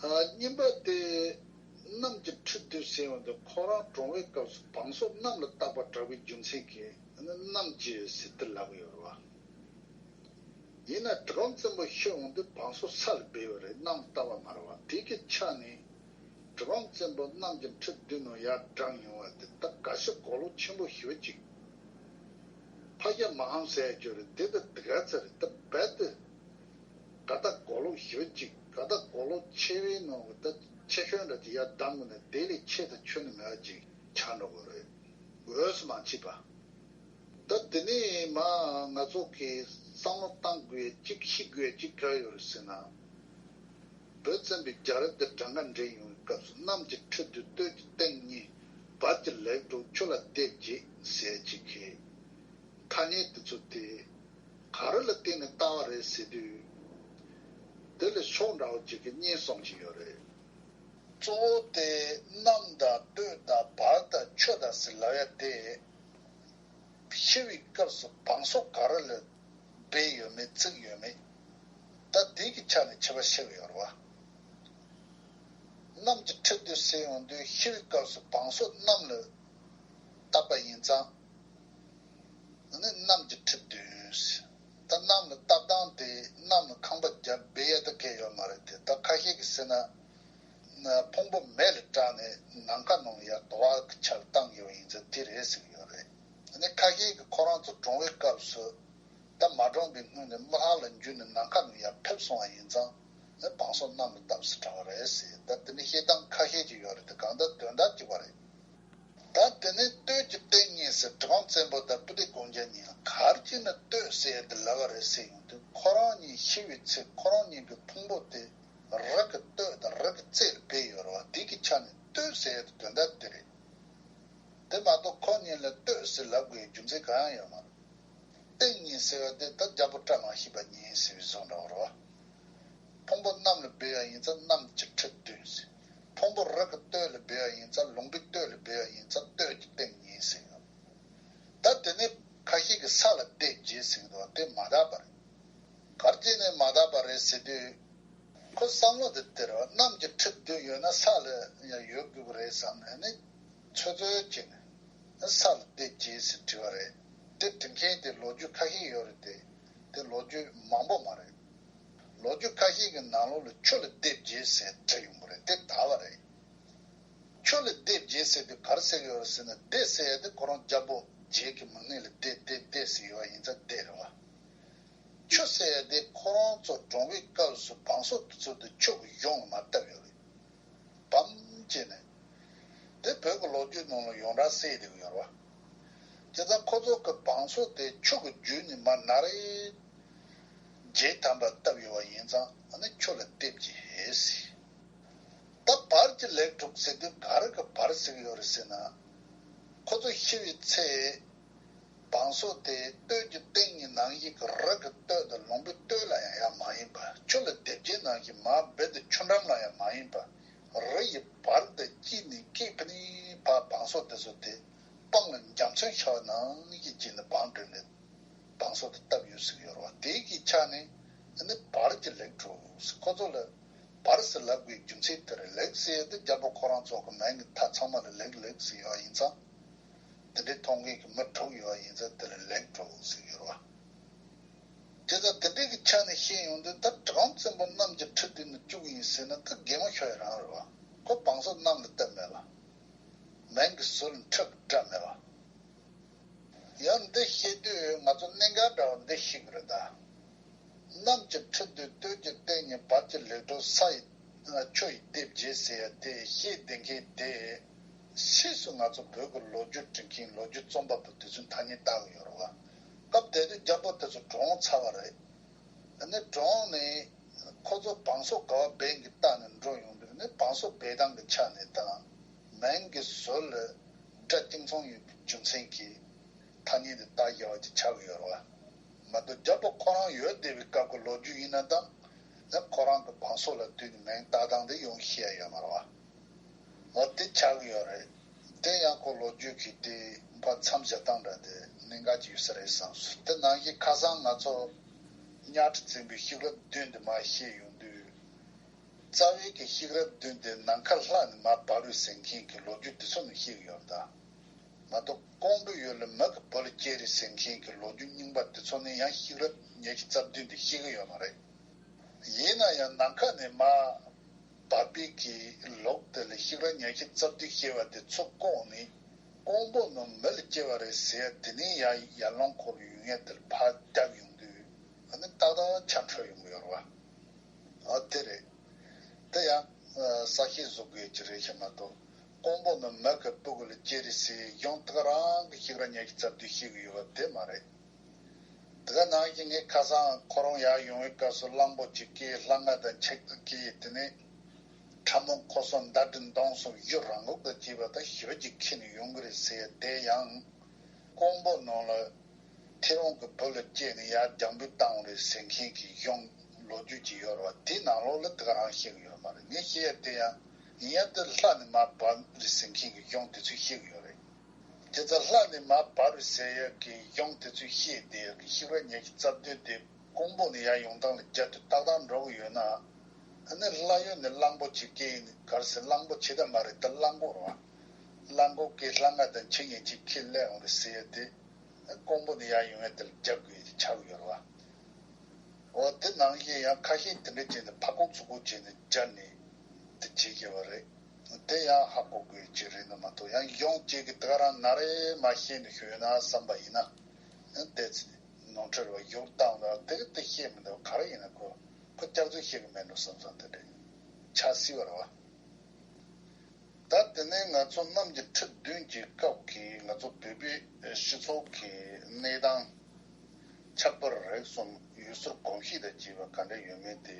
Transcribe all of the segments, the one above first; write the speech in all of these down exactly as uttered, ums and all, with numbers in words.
ཨ། གཉིས་པ་དེ། གནམ་གྱི་ཁྲི་འདུས་ཟེར་ཡོང་དུས་ཁོ་རང་གྲོངས་པའི་སྐབས་སུ་བང་སོ་གནམ་ལ་བཏགས་པ་འདྲ་བའི་རྒྱུ་མཚན་གྱིས་གནམ་གྱི་ཟེར་དེ་ལབ་ཡོད་རེད་བ། ཡིན་ན་གྲི་གུམ་བཙན་པོ་ཤི་ཡོང་དུས་བང་སོ་ས་ལ་སྦས་ཡོད་རེད། གནམ་བཏགས་པ་མ་རེད་བ། དེ་གི་ཆ་ནས་གྲི་གུམ་བཙན་པོ་གནམ་གྱི་ཁྲི་འདུས་ནང་ཡར་དྲངས་ཡོང་བ་དེ་ད་ག་ཤེད་གོ་ལོག་ཆེན་པོ་ཞེ་པོ་ཅིག་ཕ་ཤ་མ་ཧམ་ཟེར་ཡ་ཅིག་ཡོད་རེད། དེ་ད་དེ་ག་ཚོད་རེད། ད་རྦད་དེ་ག་ད་གོ་ལོག་ཞེ་པོ་ཅིག་ག་ད་གོ་ལོག་ཆེ་བའི་ནང་གི་ད་ཆེ་ཤོས་འདྲ་ཅིག་ཡར་བསྡམས་ནས་དེ་ལས་ཆེ་ད་ཁྱོན་ནས་མེད་པ་ཅིག་ཆགས་འགྲོ་གི་རེད། འོས་སུ་མ་མཆིས་པ། ད་དེ་ནས་མ་ང་ཚོ་གིས་བསམ་བློ་བཏང་དགོས་ཡ་གཅིག་ཤེས་དགོས་ཡ་གཅིག་ག་རེ་ཡོད་རེད་ཟེར་ན། བོད་བཙན་པོས་རྒྱལ་རབས་འདི་གྲངས་ཀ་འདྲེན་ཡོང་བའི་སྐབས་སུ་གནམ་གྱི་ཁྲི་འདུས་སྟོད་ཀྱི་སྟེང་གཉིས་བར་གྱི་ལེགས་དྲུག་ཆུ་ལ་ལྡེབས་བརྒྱད་ཟེར་གཅིག་གིས་ཐ་སྙད་དེ་ཚོ་དེ་ག་རེ་ལ་བརྟེན་ནས་བཏགས་པ་རེད་ཟེར་དུས། དེ་ལ་ཕྱོགས་འདྲ་བོ་གཅིག་གིས་སྙན་སེང་གི་ཡོད་རེད། གཙོ་བོ་དེ་གནམ་དང་སྟོད་དང་བར་དང་ཆུ་དང་ཟེར་ལབ་ཡ་དེ། ཤི་བའི་སྐབས་སུ་བང་སོ་ག་རེ་ལ་སྦས་ཡོད་མེད་བརྩིགས་ཡོད་མེད། ད་དེ་གི་ཆ་ནས་ཁྱད་པར་ཕྱེ་གི་ཡོད་རེད་བ། གནམ་གྱི་ཁྲི་འདུས་ཟེར་ཡོང་དུས་ཤི་བའི་སྐབས་སུ་བང་སོ་གནམ་ལ་བཏབ་པ་ཡིན་ཙང་། ཨ་ནི་གནམ་གྱི་ཁྲི་འདུས། ད་གནམ་ལ་བཏབ་སྟངས་དེ་གནམ་ལ་ཁང་པ་རྒྱབ་སྦས་ཡ་ད་གལ་ཡོད་མ་རེད་དེ། ད་ཁ་ཤས་ཀྱིས་ཟེར་ན། ཕུང་པོ་མེ་ལ་བསྲེགས་ནས་ནམ་མཁའ་ནང་ཡར་དོ་བ་གི་ཆ་ལ་བཏང་ཡོད་ཡིན་ཙང་དེ་རེད་ཟེར་གྱི་ཡོད་རེད། ཨ་ནི་ཁ་ཤས་ཀྱིས་ཁོ་རང་ཚོ་གྲོངས་པའི་སྐབས་སུ། ད་མ་གྲོངས་པའི་སྔོན་ནས་རྨ་ལྷ་ལ་འཇུས་ནས་ནམ་མཁའ་ནང་ཡར་ཕེབས་སོང་བ་ཡིན་ཙང་། ཨ་ནི་བང་སོ་གནམ་ལ་བཏབ་ཟེར་གྲགས་པ་རེད་ཟེར། ད་དེ་ནི་བཤད་སྟངས་ཁ་ཤས་ཅིག་ཡོད་རེད་དེ། གང་ལྟར་དོན་དག་གཅིག་པ་རེད། ད་དེ་ནས་སྟོད་ཀྱི་སྟེང་གཉིས་ཟེར་གྲི་གུམ་བཙན་པོ་དང་སྤུ་ལྡེ་གུང་རྒྱལ་གཉིས་ལ་ག་རེ་བྱས་ནས་སྟོད་ཟེར་ཡ་དེ་ལབ་པ་རེད་ཟེར་ཡོང་དུས། ཁོ་རང་གཉིས་ཤི་བའི་ཚེ་ཁོ་རང་གཉིས་ཀྱི་ཕུང་པོ་དེ་རི་གི་སྟོད་དང་རི་གི་རྩེ་ལ་སྦས་ཡོད་རེད་བ། དེ་གི་ཆ་ནས་སྟོད་ཟེར་ཡ་དེ་དོན་དག་དེ་རེད། དེ་མ་གཏོགས་ཁོ་གཉིས་ལ་སྟོད་ཟེར་ལབ་དགོས་རྒྱུ་མཚན་གང་ཡང་ཡོད་མ་རེད། སྟེང་གཉིས་ཟེར་བ་དེ་ད་རྒྱལ་པོ་བཀྲ་མ་ཤིས་པ་གཉིས་ཟེར་བའི་བཟོ་འདྲ་བོ་རེད་བ། ཕུང་པོ་གནམ་ལ་སྦས་པ་ཡིན་ཙང་གནམ་གྱི་ཁྲི་འདུས་ཟེར། ཕུང་པོ་རི་གི་སྟོད་ལ་སྦས་པ་ཡིན་ཙང་། ལུང་པའི་སྟོད་ལ་སྦས་པ་ཡིན་ཙང་སྟོད་ཀྱི་སྟེང་གཉིས་ཟེར་ཡོད། ད་དེ་ནས་ཁ་ཤས་ཀྱིས་ས་ལ་ལྡེབས་བརྒྱད་ཟེར་གྱི་འདུག་དེ་མ་དག་པ་རེད། ག་རེ་བྱས་ནས་མ་དག་པ་རེད་ཟེར་དུས། ཁོ་བསམ་བློ་དེ་སྟེར་བ། གནམ་གྱི་ཁྲི་འདུས་ཡོད་ན་ས་ལ་ཡང་ཡོད་དགོས་པ་རེད་བསམ་ནས་ནི། ཚོད་ཚོད་བྱས་ནས་ས་ལ་ལྡེབས་བརྒྱད་ཟེར་བྲིས་པ་རེད། དེ་འབྲི་མཁན་དེ་ལོ་རྒྱུས་ཁ་ཤས་ཡོད་རེད་དེ། དེ་ལོ་རྒྱུས་མང་པོ་མ་རེད། ལོ་རྒྱུས་ཁ་ཤས་ཀྱི་ནང་ལོགས་ལ་ཆུ་ལ་ལྡེབས་བརྒྱད་ཟེར་བྲིས་ཡོང་གི་རེད། དེ་དག་པ་རེད། ཆུ་ལ་ལྡེབས་བརྒྱད་ཟེར་དུས་ག་རེ་ཟེར་གྱི་ཡོད་རེད་ཟེར་ན། ལྡེ་ཟེར་ཡ་དེ་ཁོ་རང་རྒྱལ་པོ་བརྒྱད་ཀྱི་མིང་ནི་ལ་ལྡེ་ལྡེ་ལྡེ་ཟེར་ཡོད་པ་ཡིན་ཙང་ལྡེ་རེད་བ། ཆུ་ཟེར་ཡ་དེ་ཁོ་རང་ཚོ་གྲོངས་པའི་སྐབས་སུ་བང་སོ་དེ་ཚོ་དེ་ཆུ་གི་གཞུང་ལ་མར་བཏབ་ཡོད་རེད། བམ་བྱས་ནས། དེ་བོད་ཀྱི་ལོ་རྒྱུས་ནང་ལ་ཡོངས་གྲགས་གསལ་བསྡད་ཀྱི་ཡོད་རེད་བ། བྱས་ཙང་ཁོ་ཚོ་གི་བང་སོ་དེ་ཆུ་གི་རྒྱུད་ནས་མར་ན་རེ་བརྒྱད་ཐམ་པ་བཏབ་ཡོད་པ་ཡིན་ཙང་། ཨ་ནི་ཆུ་ལ་ལྡེབས་བརྒྱད་ཟེར། ད་བར་གྱི་ལེགས་དྲུག་ཟེར་དུས་ག་རེ་གི་བར་ཟེར་གྱི་ཡོད་རེད་ཟེར་ན། ཁོ་ཚོ་ཤི་བའི་ཚེ། བང་སོ་དེ་སྟོད་ཀྱི་སྟེང་གི་ནང་བཞིན་གྱི་རི་གི་སྟོད་དང་ལུང་པའི་སྟོད་ལ་ཡང་ཡང་མ་ཡིན་པ། ཆུ་ལ་ལྡེབས་བརྒྱད་ནང་བཞིན་མར་རྦད་དེ་ཆུ་འགྲམ་ལ་ཡང་མ་ཡིན་པ། རི་ཡི་བར་དུ་དཀྱིལ་ནས་དཀྱིལ་ཕ་ནི་བར་བང་སོ་དེ་ཚོ་དེ་སྤང་ལ་འཇམ་ཚོན་ཤར་བ་ནང་བཞིན་བྱས་ནས་བང་བསྒྲིགས་ནས་བང་སོ་དེ་བཏབ་ཡོད་ཟེར་གྱི་ཡོད་རེད་བ། དེ་གི་ཆ་ནས་ཨ་ནི་བར་གྱི་ལེགས་དྲུག་ཟེར། ཁོ་ཚོ་ལ་བར་ཟེར་ལབ་དགོས་རྒྱུ་མཚན་དེ་རེད། ལེགས་ཟེར་ཡ་དེ་རྒྱལ་པོ་ཁོ་རང་ཚོ་གི་མིང་གི་མཐའ་ཚང་མ་ལ་ལེགས་ལེགས་ཟེར་ཡོད་པ་ཡིན་ཙང་། དེ་འདྲའི་མཐོང་མཁན་གྱི་མི་དྲུག་ཡོད་པ་ཡིན་ཙང་དེ་ལ་ལེགས་དྲུག་ཟེར་གྱི་ཡོད་རེད་བ། དེ་ལྟར་དེ་འདྲའི་གི་ཆ་ནས་བཤད་ཡོང་དུས། ད་གྲི་གུམ་བཙན་པོ་གནམ་གྱི་ཁྲི་འདུས་ནས་བཅུག་ཡིན་ཟེར་ན་ད་གད་མོ་ཤོར་ཡ་རང་རེད་བ། ཁོ་བང་སོ་གནམ་ལ་བཏབ་མེད་ལ། མིང་གི་ཟུར་ལ་ཁྲི་གི་སྒྲ་མེད་ལ། ཡང་འདི་བཤད་དུས་ང་ཚོ་གནད་འགག་འདྲ་བ་འདི་ཤེས་དགོས་རེད་ད། གནམ་གྱི་ཁྲི་འདུས་སྟོད་ཀྱི་སྟེང་གཉིས་བར་གྱི་ལེགས་དྲུག་ས་ཡི་ཆུ་ཡི་ལྡེབས་བརྒྱད་ཟེར་ཡ་དེ་བཤད་བསྡད་མཁན་དེ། ཕྱིས་སུ་ང་ཚོ་བོད་ཀྱི་ལོ་རྒྱུས་འབྲི་མཁན་ལོ་རྒྱུས་རྩོམ་པ་པོ་དེ་ཚོས་ཐ་སྙད་བཏགས་ཀྱི་ཡོད་རེད་བ། སྐབས་དེ་དུས་རྒྱལ་པོ་དེ་ཚོ་གྲོངས་ཚར་བ་རེད། ཨ་ནི་གྲོངས་ནས་ཁོ་ཚོ་བང་སོ་ག་པར་འབེན་གྱིས་བཏགས་ནས་འགྲོ་ཡོང་དུས་ནི། བང་སོ་འབེན་སྟངས་ཀྱི་ཆ་ནས་དང་། མིང་གི་ཟུར་ལ་སྒྲ་གཅིག་མཚུངས་ཡོད་པའི་རྒྱུ་མཚན་གྱིས་ཐ་སྙད་དེ་བཏགས་བཞག་པ་ཅིག་ཆགས་ཀྱི་ཡོད་རེད་བ། མ་གཏོགས་རྒྱལ་པོ་ཁོ་རང་ཡོད་བསྡད་པའི་སྐབས་ཀྱི་ལོ་རྒྱུས་ཡིན་ན་ད། ཨ་ནི་ཁོ་རང་གི་བང་སོ་ལ་དུས་ནས་མིང་བཏགས་སྟངས་དེ་ཡང་ཤེས་ཡ་ཡོད་མ་རེད་བ། འོ་དེ་ཆགས་ཀྱི་ཡོད་རེད། དེ་ཡང་ཁོ་ལོ་རྒྱུས་ཀྱི་དེ་ཕར་མཚམས་བཞག་སྟངས་འདྲ་དེ་གནད་འགག་ཅིག་ཡོད་ས་རེད་བསམ་སོང་། དེ་ནང་བཞིན་ཁ་སང་ང་ཚོ་གཉའ་ཁྲི་བཙན་པོའི་བཤིག་རབས་བདུན་དེ་མར་བཤད་ཡོང་དུས། རྩ་བའི་གི་ཤེས་རབ་བདུན་དེ་ནམ་མཁའ་ལྷ་ནས་མར་བབས་རེད་ཟེར་མཁན་གྱི་ལོ་རྒྱུས་དེ་ཚོ་ནས་ཤེས་ཀྱི་ཡོད་རེད་ད། མ་གཏོགས་ཀོང་པོའི་ཡུལ་ལ་མི་གི་བུ་ལ་སྐྱེས་རེད་ཟེར་མཁན་གྱི་ལོ་རྒྱུས་རྙིང་པ་དེ་ཚོ་ནས་ཡང་ཤེས་རབ་ཉི་ཤུ་རྩ་བདུན་དེ་ཤེས་ཀྱི་ཡོད་མ་རེད། ཡིན་ན་ཡང་ནམ་མཁའ་ནས་མར་བབས་པའི་གི་ལུགས་དེ་ལ་ཤེས་རབ་ཉི་ཤུ་རྩ་བདུན་ཤེས་པ་དེ་ཚོ་བཀོག་ནས་ཀོང་པོ་ནང་མི་ལ་སྐྱེས་པ་རེད་ཟེར་ཡ་དེ་ནས་ཡང་ཡར་ལུང་ཁོག་ལ་ཡོད་མཁན་དེ་ལ་ཕར་བརྒྱབ་ཡོང་དུས་ཨ་ནི་ཏག་ཏག་ཆ་འཕྲོད་ཡོང་གི་ཡོད་རེད་བ། ཨ་དེ་རེད། དེ་ཡང་ཨ་གསལ་བཤད་བཟོ་དགོས་ཀྱི་རེད་ཤག་མ་གཏོགས་ཀོང་པོ་ནང་མི་གི་སྤུ་གུ་ལ་སྐྱེས་རེད་ཟེར་གཞུང་དེ་ག་རང་གི་ཤེས་རབ་ཉི་ཤུ་རྩ་བདུན་ཤེས་ཀྱི་ཡོད་པ་དེ་མ་རེད། དེ་ག་ནང་བཞིན་ངས་ཁ་སང་ཁོ་རང་ཡར་ཡོང་བའི་སྐབས་སུ་གླང་པོ་ཆེ་སྐྱེས། ལྷ་ང་དང་ཆག་སྐྱེས། དེ་ནས་ཁྲ་མོ་འཁོར་གསུམ་ཟླ་སྒྲིལ་མདུང་གསུམ་གཞུ་རང་འགུག་དང་བཅས་པ་དང་ཞེ་པོ་ཅིག་ཁྱེར་ནས་ཡོང་གི་རེད་ཟེར་ཡ་དེ་ཡང་ཀོང་པོ་ནང་ལ་ཐེའུ་རང་གི་བུ་ལ་སྐྱེས་ནས་ཡར་རྒྱང་འབུད་བཏང་བ་རེད་ཟེར་མཁན་གྱི་གཞུང་ལོ་རྒྱུས་ཅིག་ཡོད་རེད་བ། དེའི་ནང་ལོགས་ལ་དེ་ག་རང་བཤད་གི་ཡོད་མ་རེད། ངས་བཤད་ཡ་དེ་ཡང་ཡིན་ཡ་དེ་ལྷ་ནས་མར་བབས་རེད་ཟེར་མཁན་གྱི་གཞུང་དེ་ཚོས་བཤད་གི་ཡོད་རེད། དེ་ལྟར་ལྷ་ནས་མར་བབས་རེད་ཟེར་ཡག་གི་གཞུང་དེ་ཚོས་བཤད་བསྡད་ཡག་གི་ཤེས་རབ་ཉི་ཤུ་རྩ་བདུན་དེ་ཀོང་པོ་ནས་ཡར་ཡོང་སྟངས་ལ་རྒྱབ་ཏུ་ཏག་ཏག་འགྲོ་གི་ཡོད་ན། ཨ་ནི་ལྷ་ཡུལ་ནས་གླང་པོ་ཆེ་སྐྱེས་ཡིན་ག་རེ་ཟེར། གླང་པོ་ཆེ་ད་མ་རེད་ད། གླང་གོག་རེད་བ། གླང་གོག་གི་ལྷ་ང་དང་ཆི་ཡན་ཆད་ཁྱེར་སླེབས་འོང་རེད་ཟེར་ཡ་དེ་ཀོང་པོ་ནས་ཡར་ཡོང་ཡ་དེ་ལ་རྒྱབ་དགོས་ཡ་དེ་ཆགས་ཡོད་རེད་བ། འོ་དེ་ནང་བཞིན་ཡང་ཁ་ཤས་དེ་འདྲ་བྱས་ནས་ཕར་ཁུག་ཚུར་ཁུག་བྱས་ནས་སྦྱར་ནས་དེ་བྱེད་ཀྱི་ཡོད་རེད། དེ་ཡང་ཧ་གོ་དགོས་ཀྱི་རེད་འདུག་མ་གཏོགས་ཡང་གཞུང་གཅིག་གིས་དེ་ག་རང་ནར་མར་བཤད་ནས་ཞུས་ན་བསམ་པ་ཡིན་ན། ཨ་ནི་དེ་ཚེ་ནོར་འཁྲུལ་བ་ཡོད་སྟངས་ལ་དེ་གི་དེ་བཤད་མི་འདུག་ག་རེ་ཡིན་ན་ཁོ་ཁོ་སྐྱག་རྫུན་བཤད་གི་མེད་འགྲོ་བསམ་བསམ་དེ་འདྲ་ཆགས་སྲིད་པ་རེད་བ། ད་དེ་ནས་ང་ཚོ་གནམ་གྱི་ཁྲི་བདུན་གྱི་སྐབས་ཀྱི་ང་ཚོ་བོད་པའི་སྤྱི་ཚོགས་ཀྱི་གནས་སྟངས། ཆབ་དཔལ་རིག་གསུམ་ཡུལ་སྲོལ་གོམས་གཤིས་དང་བཅས་པ་ག་འདྲ་ཡོད་མེད་དེ་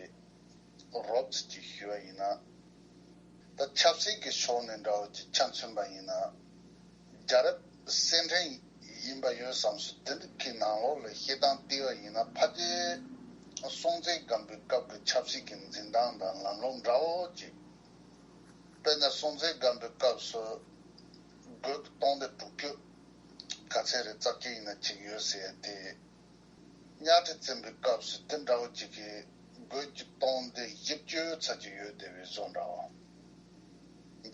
རོབ་ཙམ་ཅིག་ཞུས་པ་ཡིན་ན། ད་ཆབ་སྲིད་ཀྱི་ཕྱོགས་ནས་འདྲ་བོ་ཅིག་ཆ་མཚོན་པ་ཡིན་ན། རྒྱལ་རབས་གསེར་ཕྲེང་ཡིན་པ་ཡོད་བསམ་སོང་། དེ་འདྲ་གི་ནང་ལོགས་ལ་བཤད་སྟངས་བལྟས་པ་ཡིན་ན་ཕལ་ཆེར་སྲོང་བཙན་སྒམ་པོའི་སྐབས་ཀྱི་ཆབ་སྲིད་ཀྱི་འཛིན་སྟངས་དང་ལམ་ལུགས་འདྲ་བོ་ཅིག་དཔེར་ན་སྲོང་བཙན་སྒམ་པོའི་སྐབས་སུ་རྒོད་ཀྱི་སྟོང་སྡེ་དྲུག་ཅུ་ག་ཚད་རེད་རྩ་ཁྲིམས་ཡིན་ན་ཅིག་ཡོད་ཟེར་ཡ་དེ། གཉའ་ཁྲི་བཙན་པོའི་སྐབས་སུ་དེ་འདྲ་བོ་ཅིག་གི་རྒོད་ཀྱི་སྟོང་སྡེ་བཞི་བཅུ་ཙམ་ཅིག་ཡོད་བསྡད་པའི་བཟོ་འདྲ་བོ།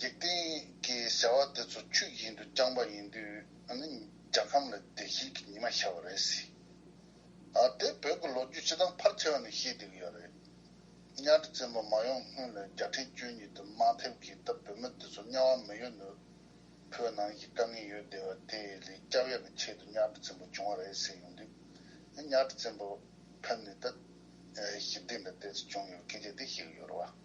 འཇིག་རྟེན་གྱི་བྱ་བ་དེ་ཚོ་ཆོས་བཞིན་དུ་བསྐྱངས་པ་ཡིན་དུས་ཨ་ནི་རྒྱལ་ཁམས་ལ་བདེ་སྐྱིད་ཀྱི་ཉི་མ་ཤར་བ་རེད་ཟེར། ཨ་དེ་བོད་ཀྱི་ལོ་རྒྱུས་སྤྱི་བཏང་ཕལ་ཆེ་བ་ནས་ཤེས་བསྡད་ཀྱི་ཡོད་རེད། གཉའ་ཁྲི་བཙན་པོ་མ་ཡོང་སྔོན་ལ་རྒྱལ་ཕྲན་བཅུ་གཉིས་དང་དམག་འཐབ་ཀྱིས་ད་བོད་མི་དེ་ཚོ་དམྱལ་བ་མི་ཡུལ་ནས་བོད་ནང་བཞིན་དཀའ་ངལ་ཡོད་བསྡད་པ་དེ་ལས་སྐྱོབ་ཡག་གི་ཆེད་དུ་གཉའ་ཁྲི་བཙན་པོ་བྱུང་བ་རེད་ཟེར་ཡོང་དུས། གཉའ་ཁྲི་བཙན་པོ་ཕེབས་ནས་ད་ཞི་བདེ་འདྲ་དེ་ཚོ་བྱུང་ཡོད་སྐད་ཆ་དེ་བཤད་ཀྱི་ཡོད་རེད་བ།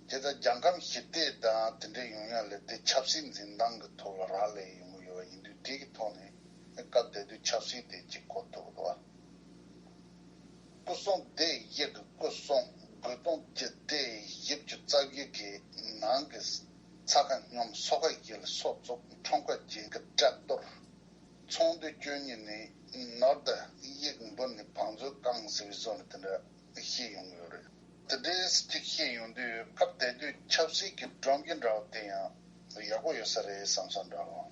དེ་ལྟར་རྒྱལ་ཁམས་ཞི་བདེ་དང་དེ་འདྲ་ཡོང་ཡ་ལ་དེ་ཆབ་སྲིད་འཛིན་སྟངས་ཀྱི་ཐོག་ལ་རག་ལས་ཡོང་གི་ཡོད་པ་ཡིན་དུས་དེ་གི་ཐོག་ནས་སྐབས་དེ་དུས་ཆབ་སྲིད་དེ་གཅིག་གོ་ཐུབ་འདུག་བ། སྐུ་གསུང་སྡེ་བཞི་གི་སྐུ་གསུང་རྒོད་སྟོང་སྡེ་བཞི་བཅུ་རྩ་བཞི་གི་ནང་གི་ཚ་ཁ་སྙོམས་སོ་ཁ་ཡིལ་སོ་བཙུགས་ཁྲོམ་ཁ་རྒྱན་གྱི་སྐྲ་གཏོར། ཚོང་འདུས་བཅུ་གཉིས་ནས་ནོར་དང་དབྱིག་འབུལ་ནས་བང་མཛོད་བཀང་ཟེར་བའི་བཟོ་ལ་དེ་འདྲ་བཤད་ཡོང་གི་ཡོད་རེད། དེ་འདྲའི་གཅིག་བཤད་ཡོང་དུས་སྐབས་དེ་དུས་ཆབ་སྲིད་ཀྱི་སྒྲོམ་གཞི་འདྲ་བོ་དེ་ཡང་ཡག་པོ་ཡོད་ས་རེད་བསམ་བསམ་འདྲ་བོ།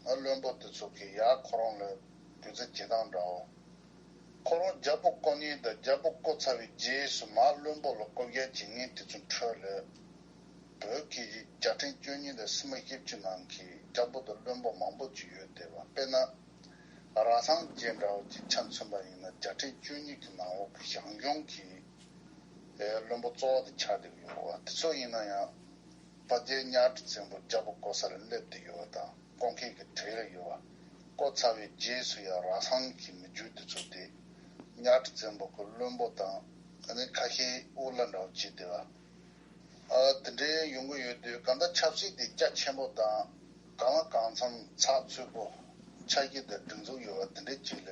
ང་བློན་པོ་དེ་ཚོ་གིས་ཡར་ཁོ་རང་ལ་དུས་ཚོད་བྱེད་སྟངས་འདྲ་བོ། ཁོ་རང་རྒྱལ་པོ་བསྐོ་མཁན་དང་རྒྱལ་པོ་བསྐོ་ཚར་བའི་རྗེས་སུ་མར་བློན་པོ་ལ་བསྐོ་རྒྱ་བྱེད་མཁན་དེ་ཚོའི་ཁྲོད་ལ། བོད་ཀྱི་རྒྱལ་ཕྲན་བཅུ་གཉིས་དང་སྲིད་མི་བཞི་བཅུ་ནང་གི་རྒྱལ་པོ་དང་བློན་པོ་མང་པོ་ཅིག་ཡོད་བསྡད་པ། དཔེར་ན། ར་སངས་རྒྱས་འདྲ་བོ་ཅིག་ཆ་མཚོན་པ་ཡིན་ན་རྒྱལ་ཕྲན་བཅུ་གཉིས་ཀྱི་ནང་འོག་གི་ཞང་ཞུང་གི་བློན་པོ་གཙོ་བོ་དེ་ཆགས་བསྡད་ཡོད་པ། དེ་ཚོ་ཡིན་ན་ཡང་། དཔལ་ལྡན་གཉའ་ཁྲི་བཙན་པོ་རྒྱལ་པོ་བསྐོ་ས་ལ་སླེབས་བསྡད་ཡོད་པ་དང་བསྐོ་མཁན་གྱི་གྲས་ལ་ཡོད་པ། བསྐོ་ཚར་བའི་རྗེས་སུ་ཡང་ར་སངས་ཀྱི་མི་རྒྱུད་དེ་ཚོ་དེ་གཉའ་ཁྲི་བཙན་པོ་གི་བློན་པོ་དང་ཨ་ནི་ཁ་ཤས་དབུ་བླ་འདྲ་བོ་བྱས་བསྡད་པ། ཨ་དེ་འདྲའི་ཡོང་གི་ཡོད་དུས་གང་ལྟར་ཆབ་སྲིད་དེ་རྒྱ་ཆེན་པོ་དང་གང་ལ་གང་འཚམ་ཚགས་ཚུད་པོ་ཆ་ཤས་དང་སྒྲིག་འཛུགས་ཡོད་པ་དེ་འདྲའི་ཅིག་ལ་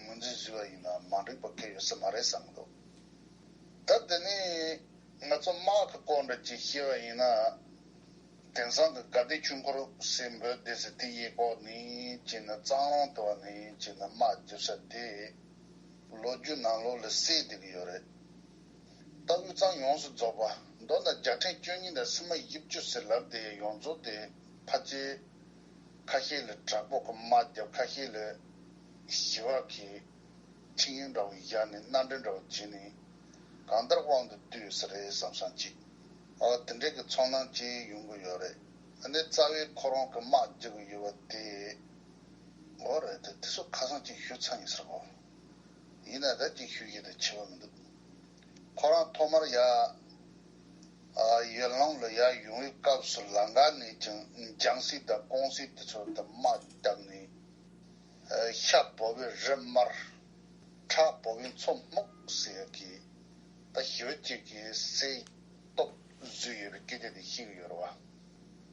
ངོས་འཛིན་བཟོས་པ་ཡིན་ན་མ་འགྲིག་པ་གང་ཡང་ཡོད་ས་མ་རེད་བསམ་གི་འདུག་ད་དེ་ནས་ང་ཚོ་དམག་གི་སྐོར་འདྲ་ཅིག་བཤད་པ་ཡིན་ན། དེང་སང་གི་དགའ་ལྡན་ཆོས་འཁོར་ཟེར་འབོད་བསྡད་ས་དེ་གཡས་སྐོར་ནས་བྱས་ན་གཙང་རོང་དུ་བ་ནས་བྱས་ན་དམག་རྒྱབ་ས་དེ་ལོ་རྒྱུས་ནང་ལོགས་ལ་གསལ་བསྡད་ཀྱི་ཡོད་རེད། ད་དབུས་གཙང་ཡོངས་སུ་རྫོགས་པ་མདོར་ན་རྒྱལ་ཕྲན་བཅུ་གཉིས་དང་སྲིད་མི་བཞི་བཅུ་ཟེར་ལབ་དེ་ཡོངས་རྫོགས་དེ་ཕལ་ཆེར་ཁ་ཤས་ལ་དྲག་པོ་གི་དམག་རྒྱབ། ཁ་ཤས་ལ་ཞི་བ་གི་ཆིངས་ཡིག་འདྲ་བོ་བཞག་ནས་མནའ་འབྲེལ་འདྲ་བོ་བྱས་ནས་ གང་ལྟར་དབང་དུ་བསྡུས་ས་རེད་བསམ་བསམ་ཅིག་ཨོ་དེ་འདྲའི་གི་ཚོར་སྣང་ཅིག་ཡོང་གི་ཡོད་རེད། ཨ་ནི་རྩ་བའི་ཁོ་རང་གི་དམག་རྒྱག་གི་ཡོད་པ་དེ། ཨོ་རེད་དེ་དེ་ཚོ་ཁ་སང་ཅིག་ཞུས་ཚར་ཡིན་ཟེར་གོ་ཡིན་ན་ད་ཅིག་ཞུ་ཡི་དེ་ཆེ་བ་མི་འདུག་ཁོ་རང་ཐོག་མར་ཡ། ཨ་ཡར་ལུང་ལ་ཡར་ཡོང་བའི་སྐབས་སུ་ལམ་ཁ་ནས་ཀྱང་རྒྱང་སྲིང་དང་ཀོང་སྲིད་དེ་ཚོ་དང་དམག་བརྒྱབ་ནས། ཤ་བོར་བའི་རི་དམར། ཁྲག་བོར་བའི་མཚོ་སྨུག་ཟེར་ཡག་གི་ད་ཞེ་པོ་ཅིག་གི་སའི་སྟོབས་བཟོས་ཡོད་པའི་སྐད་ཆ་དེ་ཤེས་ཀྱི་ཡོད་རེད་བ།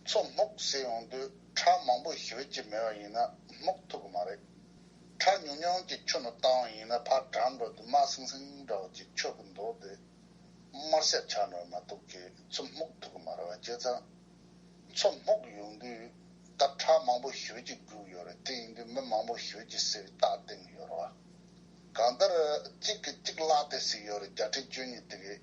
མཚོ་སྨུག་ཟེར་ཡོང་དུས་ཁྲག་མང་པོ་ཞེ་པོ་ཅིག་མེད་པ་ཡིན་ན་སྨུག་ཐུབ་ཀྱི་མ་རེད། ཁྲག་ཉུང་ཉུང་ཅིག་ཆུ་ནང་བཏང་བ་ཡིན་ན་ཕར་གྲང་འགྲོ་དུས་དམར་སིང་སིང་འདྲ་བ་ཅིག་ཆགས་ཀྱི་འདུག་སྟེ། དམར་ཤ་ཆགས་འགྲོ་མ་གཏོགས་ཀྱི་མཚོ་སྨུག་ཐུབ་ཀྱི་མ་རེད་བ། བྱས་ཙང་མཚོ་སྨུག་ཡོང་དུས་ད་ཁྲག་མང་པོ་ཞེ་པོ་ཅིག་རྒུག་ཡོད་རེད། དེ་ཡིན་དུས་མི་མང་པོ་ཞེ་པོ་ཅིག་བསད་པའི་རྟགས་བསྟན་གྱི་ཡོད་རེད་བ། གང་ལྟར་གཅིག་གིས་གཅིག་བརླག་སྟེ་ཟེར་ཡོད་རེད། བརྒྱ་ཕྲན་བཅུ་གཉིས་དེ་གའི་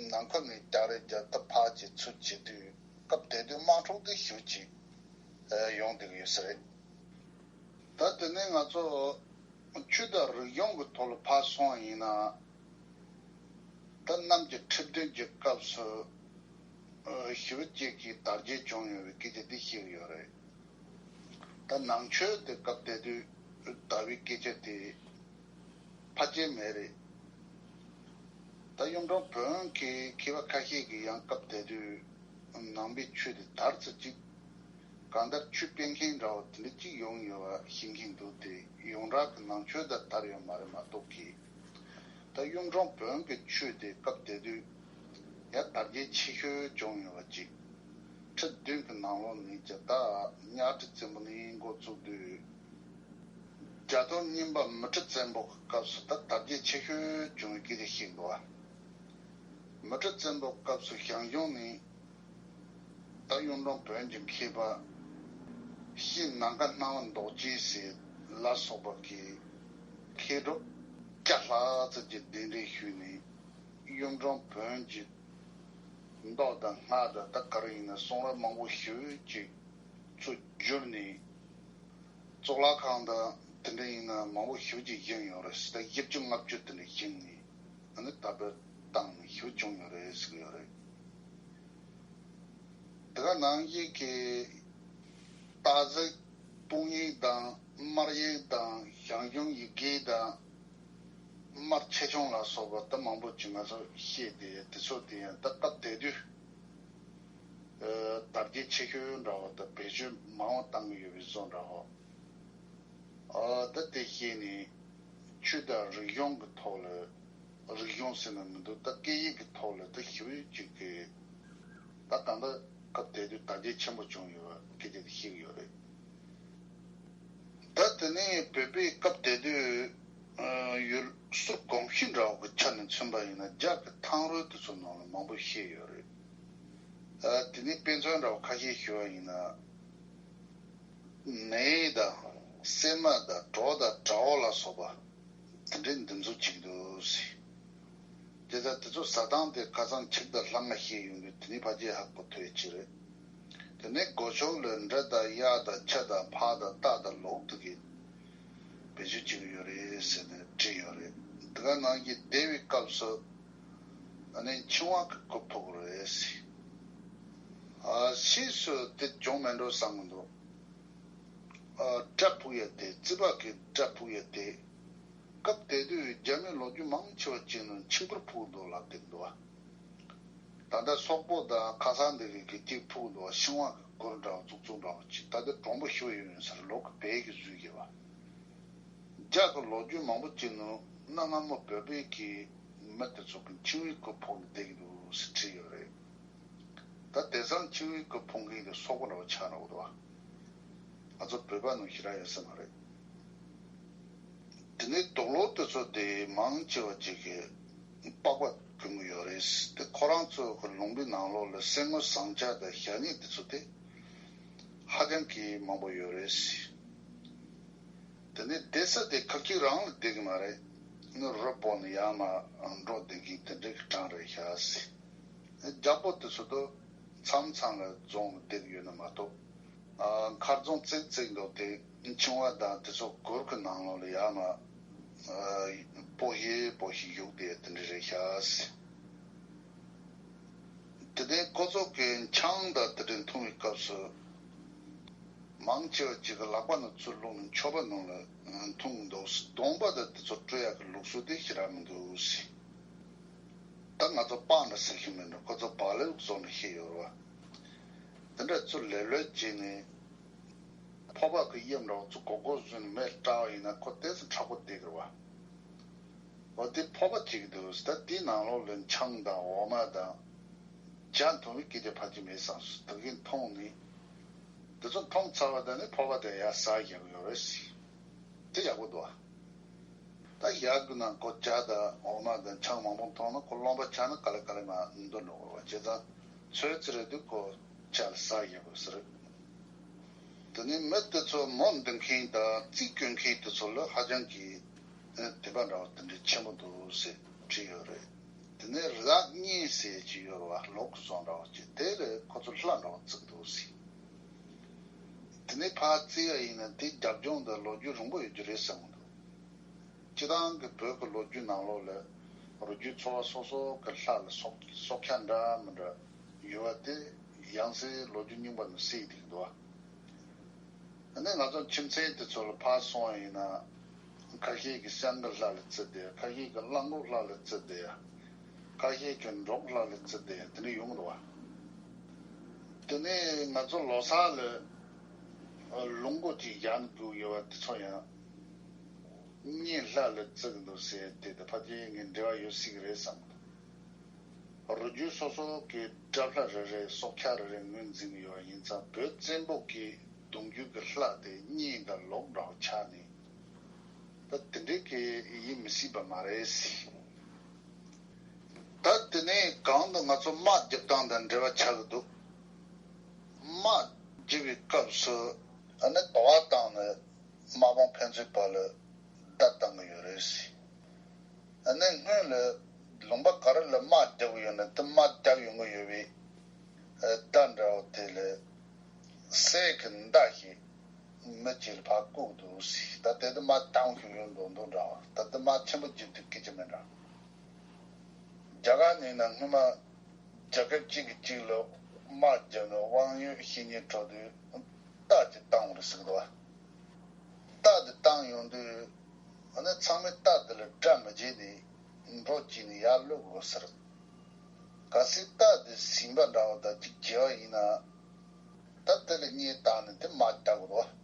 ནང་ཁུལ་ནས་རྒྱག་རེས་རྒྱག་ཐབས་ཕར་བྱེད་ཚུར་བྱེད་དུས་སྐབས་དེ་དུས་དམག་འཁྲུག་དེ་ཞེ་པོ་ཅིག་ཡོང་བསྡད་ཀྱི་ཡོད་ས་རེད། ད་དེ་ནས་ང་ཚོ་ཆོས་དང་རིག་གཞུང་གི་ཐོག་ལ་ཕར་སོང་བ་ཡིན་ན། ད་གནམ་གྱི་ཁྲི་བདུན་གྱི་སྐབས་སུ་ཞི་བ་སྐྱིད་ཀྱི་དར་རྒྱས་བྱུང་ཡོད་པའི་སྐད་ཆ་འདི་བཤད་ཀྱི་ཡོད་རེད། ད་ནང་ཆོས་དེ་སྐབས་དེ་དུས་དར་བའི་སྐད་ཆ་དེ་ཕལ་ཆེར་མེད་རེད། ད་གཡུང་དྲུང་བོན་གྱི་མཁས་པ་ཁ་ཤས་ཀྱིས་ཡང་སྐབས་དེ་དུས་ནང་པའི་ཆོས་དེ་དར་ཚུལ་གཅིག་གང་ལྟར་ཆོས་སྤེལ་མཁན་འདྲ་བོ་དེ་འདྲ་གཅིག་ཡོང་ཡོད་པ་ཤེས་མཁན་འདུག་སྟེ་ཡོངས་གྲགས་ཀྱི་ནང་ཆོས་དང་དར་ཡོད་མ་རེད་མ་གཏོགས་ཀྱི། ད་གཡུང་དྲུང་བོན་གྱི་ཆོས་དེ་སྐབས་དེ་དུས་ཡང་དར་རྒྱས་ཆེ་ཤོས་བྱུང་ཡོད་པ་གཅིག་ཁྲི་བདུན་གྱི་ནང་ལོགས་ནས་ཀྱང་ད་གཉའ་ཁྲི་བཙན་པོ་ནས་འགོ་བཙུགས་དུས། རྒྱ་ཐོར་གཉིས་པ་མུ་ཁྲི་བཙན་པོ་གི་སྐབས་སུ་ད་དར་རྒྱས་ཆེ་ཤོས་བྱུང་བའི་སྐད་ཆ་ཞིག་འདུག་བ། མུ་ཁྲི་བཙན་པོ་སྐབས་སུ་ཞང་ཞུང་ནས་ད་གཡུང་དྲུང་བོན་གྱི་མཁས་པ་ཤེས་ནམ་མཁའ་སྣང་བ་རྡོ་རྗེ་ཟེར་ལ་སོགས་པ་གིས་མཁས་གྲུབ་བརྒྱ་ལྷག་ཙམ་གྱི་གདན་འདྲེན་ཞུས་ནས་གཡུང་དྲུང་བོན་གྱི་མདོ་དང་སྔགས་དང་ད་ག་རེ་ཡིན་ན་གསུང་རབ་མང་པོ་ཞེ་པོ་ཅིག་ཚུར་བསྒྱུར་ནས། གཙུག་ལག་ཁང་དང་དེ་འདྲ་ཡིན་ན་མང་པོ་ཞེ་པོ་ཅིག་བཞེངས་ཡོད་རེད། ད་བཞི་བཅུ་ལྔ་བཅུ་དེ་འདྲ་བཞེངས་ནས་ཨ་ནི་དར་སྤེལ་བཏང་ནས་ཞེ་པོ་བྱུང་ཡོད་རེད་ཟེར་གྱི་ཡོད་རེད། དེ་ག་ནང་བཞིན་གྱི་སྟག་གཟིག་དཔུང་ཡིག་དང་སྨར་ཡིག་དང་ཞང་ཞུང་ཡི་གེ་དང་སྨར་ཆེ་ཆུང་ལ་སོགས་པ་ད་མང་པོ་ཅིག་ང་ཚོ་ཤེས་ཏེ་དེ་ཚོ་དེ་ཡང་ད་སྐབས་དེ་དུས། དར་རྒྱས་ཆེ་ཤོས་འདྲ་བོ་དང་བེད་སྤྱོད་མང་བ་བཏང་གི་ཡོད་པའི་བཟོ་འདྲ་བོ། ཨ་ད་དེ་ཤེས་ནས་ཆོས་དང་རིག་གཞུང་གི་ཐོག་ལ་རིག་གཞུང་ཟེར་ན་མི་འདུག་ད་སྐད་ཡིག་གི་ཐོག་ལ་ད་ཞི་བའི་ཅིག་གི་ད་གང་ལྟར་སྐབས་དེ་དུས་དར་རྒྱས་ཆེན་པོ་བྱུང་ཡོད་པ་སྐད་ཆ་དེ་ཤེས་ཀྱི་ཡོད་རེད། ད་དེ་ནས་བོད་པའི་སྐབས་དེ་དུས་ཡུལ་སྲོལ་གོམས་གཤིས་འདྲ་བོ་གི་ཆ་ནས་མཚོན་པ་ཡིན་ན་རྒྱ་གི་ཐང་རོལ་དེ་ཚོ་ནང་ལ་མང་པོ་བཤད་ཡོད་རེད། དེ་ནས་དཔེ་མཚོན་འདྲ་བོ་ཁ་ཤས་ཞུ་བ་ཡིན་ན། མེ་དང་སྲན་མ་དང་གྲོ་དང་དགྲ་བོ་ལ་སོགས་པ་དེ་འདྲའི་འདི་ཚོ་གཅིག་འདུག་ཟེར། དེ་ལྟར་དེ་ཚོ་ཟ་སྟངས་དེ་ཁ་སང་ཆིག་དང་ལྷ་ང་བཤད་ཡོང་དུས་དེ་ནི་ཕལ་ཆེར་ཧ་གོ་ཐུབ་ཡ་ཅིག་རེད། དེ་ནས་སྒོ་ཕྱུགས་ལ་འབྲི་དང་གཡའ་དང་ཆུ་དང་ཕག་དང་རྟ་དང་ལུག་དེ་གའི་བེད་སྤྱོད་བྱེད་ཀྱི་ཡོད་རེད་ཟེར་ནས་བྲིས་ཡོད་རེད། དེ་ག་ནང་བཞིན་འདས་པའི་སྐབས་སུ་ཨ་ནི་འཆིང་བ་གི་གོ་ཕོག་རེད་ཟེར། ཨ་ཕྱིས་སུ་དེ་བྱུང་མེད་འགྲོ་བསམ་གི་འདུག་ཨ་དགྲ་ཕུག་ཡ་དེ་རྩིས་པ་གི་དགྲ་ཕུག་ཡ་དེ། སྐབས་དེ་དུས་རྒྱ་མིའི་ལོ་རྒྱུས་མང་ཆེ་བ་བྱས་ན་འཆིང་པར་ཕུག་འདུག་ལབ་བསྡད་འདུག་བ། ད་ལྟ་སོག་པོ་དང་ཁ་སང་འདི་གི་གི་གཅིག་ཕུག་འདུག་བ། ཤིང་བ་གི་གུར་འདྲ་བ་བཙུགས་བཙུགས་འདྲ་བ་ཅིག་ད་ལྟ་གྲུང་པོ་ཞུ་ཡོད་ཡོད་ཟེར་ལོ་གི་བལ་གི་བཟོས་ཡོད་བ། རྒྱ་གི་ལོ་རྒྱུས་མང་པོ་བྱས་ན་གནའ་སྔ་མོ་བོད་པའི་གི་མི་དེ་ཚོ་གི་འཆིང་བའི་གུར་ཕུག་ནས་བསྡད་ཀྱི་འདུག་ཟེར་བྲིས་ཡོད་རེད། ད་དེང་སང་འཆིང་བའི་གུར་ཕུག་མཁན་དེ་སོག་པོ་འདྲ་བ་ཆགས་འགྲོ་གི་འདུག་བ། ང་ཚོ་བོད་པ་ནང་ཞེ་དྲག་ཡོད་ས་མ་རེད། དེ་ནས་དུག་ལོག་དེ་ཚོ་དེ་མང་ཆེ་བ་ཅིག་གིས་པགས་པ་གྱོན་གྱི་ཡོད་རེད། དེ་ཁོ་རང་ཚོ་གི་ལུང་པའི་ནང་ལོགས་ལ་གསེར་དངུལ་ཟངས་ལྕགས་དང་ཞྭ་སྨྱུག་དེ་ཚོ་དེ་ཧ་ཅང་གི་མང་པོ་ཡོད་རེད། དེ་ནས་བསྡད་ས་དེ་ཁག་ཅིག་རང་ལ་བསྡད་ཀྱི་མ་རེད། ནི་རི་སྤོ་ནས་ཡར་མར་འགྲོ་བསྡད་མཁན་དེ་འདྲའི་གྲངས་རེད་ཤག་ཟེར། རྒྱལ་པོ་དེ་ཚོ་དུ་མཚམས་མཚམས་ལ་རྫོང་ལ་བསྡད་ཀྱི་ཡོད་ན་མ་གཏོགས། མཁར་རྫོང་བརྩེགས་བརྩེགས་འདུག་སྟེ་འཆིང་བ་དང་དེ་ཚོ་གུར་གྱི་ནང་ལོགས་ལ་ཡར་མར་སྤོ་ཞིག་སྤོ་ཞིག་བཞུགས་བསྡད་དེ་འདྲ་རེད་ཤག་ཟེར། དེ་ནས་ཁོ་ཚོ་གི་ཆང་དང་དེ་འདྲ་འཐུང་བའི་སྐབས་སུ། མང་ཆེ་བ་ཅིག་གི་ལག་པ་ནང་ཚུར་བླུགས་ནས་མཆོད་པ་ནང་ལ་འཐུང་འདུག་གདོང་པ་དང་དེ་ཚོ་བཀྲུ་ཡག་གི་ལུགས་སྲོལ་དེ་ཞེ་དྲག་མི་འདུག་ཟེར། ད་ང་ཚོ་སྤང་འདྲ་ཟེར་གྱི་མིན་འགྲོ། ཁོ་ཚོ་བག་ལེབ་བཟོ་ནས་བཤད་ཡོད་རེད་བ། དེ་འདྲ་ཚུར་ལེབ་ལེབ་བྱས་ནས། ཕོར་པ་གི་དབྱིབས་འདྲ་བོ་ཚོ་སྒོར་སྒོར་བཟོས་ནས་མེ་བཀྲ་བ་ཡིན་ན་ཁོ་ཏོག་ཙམ་མཁྲེགས་པོ་བསྡད་ཀྱི་རེད་བ། འོ་དེ་ཕོར་པ་གཅིག་འདུག་ད་དེའི་ནང་ལོགས་ལ་ཆང་དང་འོ་མ་དང་། ཇ་འཐུང་བའི་སྐད་ཆ་ཕལ་ཆེར་མེད་བསམ་སོང་། དེ་གིན་འཐུང་ནས། དེ་ཚོ་འཐུང་ཚར་བ་དང་ནི་ཕོར་པ་དེ་ཡར་ཟ་བཞག་གི་ཡོད་རེད་ཟེར། དེ་ཡག་པོ་འདུག་ཨ། ད་ཡར་གི་ནང་ཁོ་ཇ་དང་འོ་མ་དང་ཆང་མང་པོ་འཐུང་ན་ཁོ་རློན་པ་ཆགས་ན་ག་ལེ་ག་ལེ་མར་འདུ་འགྲོ་གི་རེད་བ། བྱས་ཙང་ཚོད་ཙམ་རེ་དུས་ཁོ་ཇ་ལ་ཟ་བཞག་དགོས་ཟེར། དེ་ནས་མི་དེ་ཚོ་མོ་འདེབས་མཁན་དང་རྩིས་སྐྱོན་མཁན་དེ་ཚོ་ལ་ཧ་ཅང་གི་དད་པ་འདྲ་བ་དེ་འདྲ་ཆེན་པོ་འདུག་ཟེར་བྲིས་ཡོད་རེད། དེ་ནས་རག་གཉིས་ཟེར་གྱི་ཡོད་རེད་བ། ལོག་གི་བཟོ་འདྲ་བ་ཅིག་དེ་ལ་ཁོ་ཚོ་ལྷ་འདྲ་བ་བརྩིགས་འདུག་ཟེར། དེ་ནས་ཕར་བརྩིས་པ་ཡིན་ན་དེ་རྒྱབ་ལྗོངས་དང་ལོ་རྒྱུས་རིང་པོ་ཡོད་རྒྱུ་རེད་བསམ་གྱི་འདུག་སྤྱིར་བཏང་གི་བོད་ཀྱི་ལོ་རྒྱུས་ནང་ལོགས་ལ་རུས་རྒྱུད་ཚོ་བ་སོ་སོ་གི་ལྷ་ལ་སྲོག་སྲོག་ཆགས་འདྲ་མི་འདྲ་ཡོད་པ་དེ་ཡང་སྲིད་ལོ་རྒྱུས་རྙིང་པ་ནས་གསལ་བསྡད་ཀྱི་འདུག་ཨ་ནི་ང་ཚོ་ཁྱིམ་མཚེས་དེ་ཚོ་ལ་ཕར་སོང་བ་ཡིན་ན། ཁ་ཤས་ཀྱིས་སྤྱང་ཀི་ལྷ་ལ་བརྩི་བསྡད། ཁ་ཤས་ཀྱིས་གླང་གོག་ལྷ་ལ་བརྩི་བསྡད། ཁ་ཤས་ཀྱིས་འབྲོག་ལྷ་ལ་བརྩི་བསྡད། དེ་འདྲ་ཡོང་གི་འདུག་བ། དེ་ནས་ང་ཚོ་ལོ་གསར་ལ་ལུང་སྒོ་ཅིག་བཞག་ནས་འདུག་ཡོད་པ་དེ་ཚོ་ཡང་གཉེན་ལྷ་ལ་བརྩི་གི་འདུག་ཟེར་དེ་དང་ཕལ་ཆེར་ངས་འབྲེལ་བ་ཡོད་སྲིད་ཀྱི་རེད་བསམ་གི་འདུག་རུས་རྒྱུད་སོ་སོ་གི་དགྲ་ལྷ་རེ་རེ་སྲོག་ཆགས་རེ་རེ་ངོས་འཛིན་གྱི་ཡོད་པ་ཡིན་ཙང་བོད་བཙན་པོ་གི་གདུང་རྒྱུད་ཀྱི་ལྷ་དེ་གཉེན་དང་ལོག་འདྲ་བོ་ཆགས་ནས། ད་དེ་འདྲའི་གི་ཡིན་མི་སྲིད་པ་མ་རེད་ཟེར། ད་དེ་ནས་གང་དུ་ང་ཚོ་དམག་རྒྱབ་སྟངས་དང་འབྲེལ་བ་ཆགས་ཀྱི་འདུག་དམག་རྒྱབ་པའི་སྐབས་སུ་ཨ་ནི་དོ་བ་བཏང་ནས་དམག་དཔུང་ཕན་ཚུན་བར་ལ་བརྡ་བཏང་གི་ཡོད་རེད་ཟེར། ཨ་ནི་སྔོན་ལ་ལུང་པ་ག་རེ་ལ་དམག་རྒྱབ་ཀྱི་ཡོད་ན་དེ་དམག་རྒྱབ་ཡོང་གི་ཡོད་པའི་བརྡ་འདྲ་བོ་དེ་ལ་གསེར་གྱི་མདའ་ཞིག་མི་གཅིག་ལ་ཕར་བཀུག་འདུག་ཟེར། ད་དེ་དུས་དམག་དྭངས་ཤིག་ཡོད་མདོག་མདོག་འདྲ་བ། ད་ལྟ་དམག་ཆེན་པོ་རྒྱབ་དུས་སྐད་ཆ་མེད་འདྲ། རྒྱ་གར་ནས་ན་སྔོན་མ་རྒྱལ་ཁབ་གཅིག་གིས་གཅིག་ལ་དམག་རྒྱབ་ནས་དབང་ཡོད་བཤེས་གཉེན་འཕྲོག་དུས་རྟ་ཅིག་བཏང་བ་རེད་ཟེར་གི་འདུག་བ། རྟ་དེ་བཏང་ཡོང་དུས་ཨ་ནི་ཚང་མས་རྟ་དེ་ལ་དགྲ་མི་བྱེད་དེ་འགྲོ་བྱས་ནས་ཡར་གློད་དགོས་ཟེར། གལ་སྲིད་རྟ་དེ་ཟིན་པ་འདྲ་བ་དང་གཅིག་བྱས་པ་ཡིན་ན། ད་དེ་ལ་སྙད་བཏགས་ནས་དེ་དམག་རྒྱག་དགོས་རེད་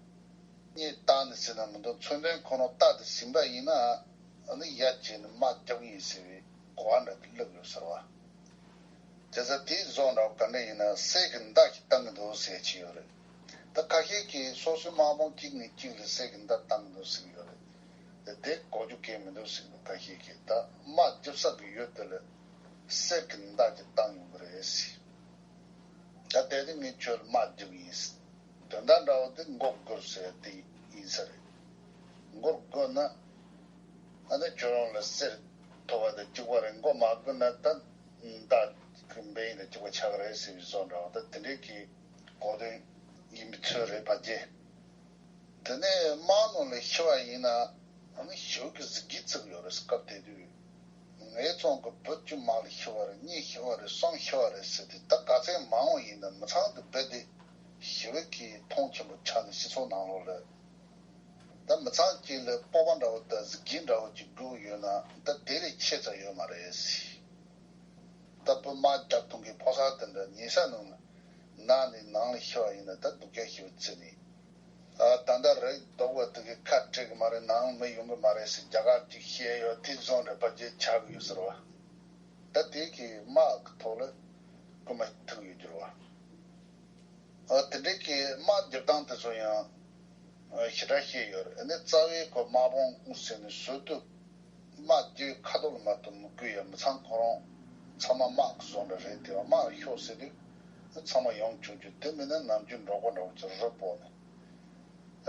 བ། སྙད་བཏགས་ནས་ཟེར་ན་མི་འདུག་མཚོན་དོན་ཁོ་རང་རྟ་དེ་ཟིན་པ་ཡིན་ན་ཨ་ནི་ཡར་བྱས་ནས་དམག་རྒྱག་གི་ཡིན་ཟེར་བའི་གོ་བ་འདྲ་དེ་བསླེབས་ཡོད་ཟེར་བ། བྱས་ཙང་དེའི་བཟོ་འདྲ་བ་ག་འདྲ་ཡིན་ན་གསེར་གྱི་མདའ་ཞིག་བཏང་གི་འདུག་ཟེར་གྱི་ཡོད་རེད། ད་ཁ་ཤས་ཀྱིས་སོ་སོའི་དམག་དཔུང་གཅིག་ནས་གཅིག་ལ་གསེར་གྱི་མདའ་བཏང་གི་འདུག་ཟེར་གྱི་ཡོད་རེད། དེ་དེ་གོ་རྒྱུ་གལ་མི་འདུག་ཟེར་གྱི་འདུག་ཁ་ཤས་ཀྱིས་ད་དམག་རྒྱབ་ས་གི་ཡུལ་དེ་ལ་གསེར་གྱི་མདའ་ཞིག་བཏང་ཡོང་གི་རེད་ཟེར། ད་དེ་ནི་ངས་ཁྱོད་ལ་དམག་རྒྱག་གི་ཡིན། དོན་དག་འདྲ་བོ་དེ་མགོ་སྒུར་ཟེར་དེ་ཡིན་ས་རེད། མགོ་སྒུར་ན་ཨ་ནི་ཁྱོད་རང་ལ་གསེར་ཐོབ་པ་དང་གཅིག་པ་རེད། མགོ་མ་སྒུར་ན་ད་མདའ་གི་འབེན་དང་གཅིག་པ་ཆགས་ཀྱི་རེད་ཟེར་བའི་བཟོ་འདྲ་བོ་ད་དེ་འདྲའི་གི་གོ་དོན་ཡིན་པའི་ཚོད་རེད་ཕལ་ཆེར། དེ་ནས་དམག་ནང་ལ་ཤི་བ་ཡིན་ན། ཨ་ནི་ཞི་བའི་གཟི་བརྗིད་བརྩི་གི་ཡོད་རེད། སྐབས་དེ་དུས་ངའི་ཚང་གི་བུ་བཅུ་དམག་ལ་ཤི་བ་རེད། གཉིས་ཤི་བ་རེད། གསུམ་ཤི་བ་རེད་ཟེར་ཏེ་ད་ག་ཚད་མང་བ་ཡིན་ན་མི་ཚང་གི་རྦད་དེ་ཞི་བའི་གི་མཐོང་ཆེན་པོ་ཆགས་ནས་སྤྱི་ཚོགས་ནང་ལོགས་ལ་ད་མི་ཚང་གཅིག་ལ་སྤོབས་པ་འདྲ་བོ་དང་གཟི་བརྗིད་འདྲ་བོ་ཅིག་དགོས་ཡོད་ན་ད་དེ་ལས་ཆེ་ཙམ་ཡོད་མ་རེད་ཟེར། ད་བུ་དམག་རྒྱབ་ཐོན་གི་ཕོ་གསར་དེ་འདྲ་ཉལ་ས་ནང་ནང་ནས་ནང་ལ་ཤི་བ་ཡིན་ན་ད་སྡུག་ཅག་ཤི་བ་བརྩི་ནས། ཨ། ད་ལྟ་རི་རྡོག་པ་དེ་གི་ཁ་བྲལ་གི་མ་རེད། ནང་མི་ཡོང་གི་མ་རེད་ཟེར་རྒྱ་གར་གཅིག་བཤད་ཡོད། དེ་བཟོ་འདྲ་ཕལ་ཆེར་ཆགས་གི་ཡོད་ཟེར་བ། ད་དེ་གི་དམག་གི་ཐོག་ལ་རྐུ་མ་ཐུག་ཡོད་འགྱུར་བ། ཨ། དེ་འདྲའི་གི་དམག་རྒྱབ་སྟངས་དེ་ཚོ་ཡང་ཨ། ཞེ་དྲག་བཤད་ཡོད་རེད། ཨ་ནི་རྩ་བའི་ཁོ་དམག་དཔུང་ཟེར་ནས་བཟོ་དུས། དམག་རྒྱུའི་ཁ་ཐོག་ལ་མ་གཏོགས་མི་དགོས་ཡ། མི་ཚང་ཁོ་རང་ཚང་མ་དམག་གི་བཟོ་འདྲ་རེད། དེ་བ་དམག་ལ་ཤོག་ཟེར་དུས་ཚང་མ་ཡོང་ཆོག་རྒྱུ། དེ་མིན་ན་ནམ་རྒྱུན་འབྲོག་པ་འདྲ་བོ་ཚོ་རི་སྤོ་ནས་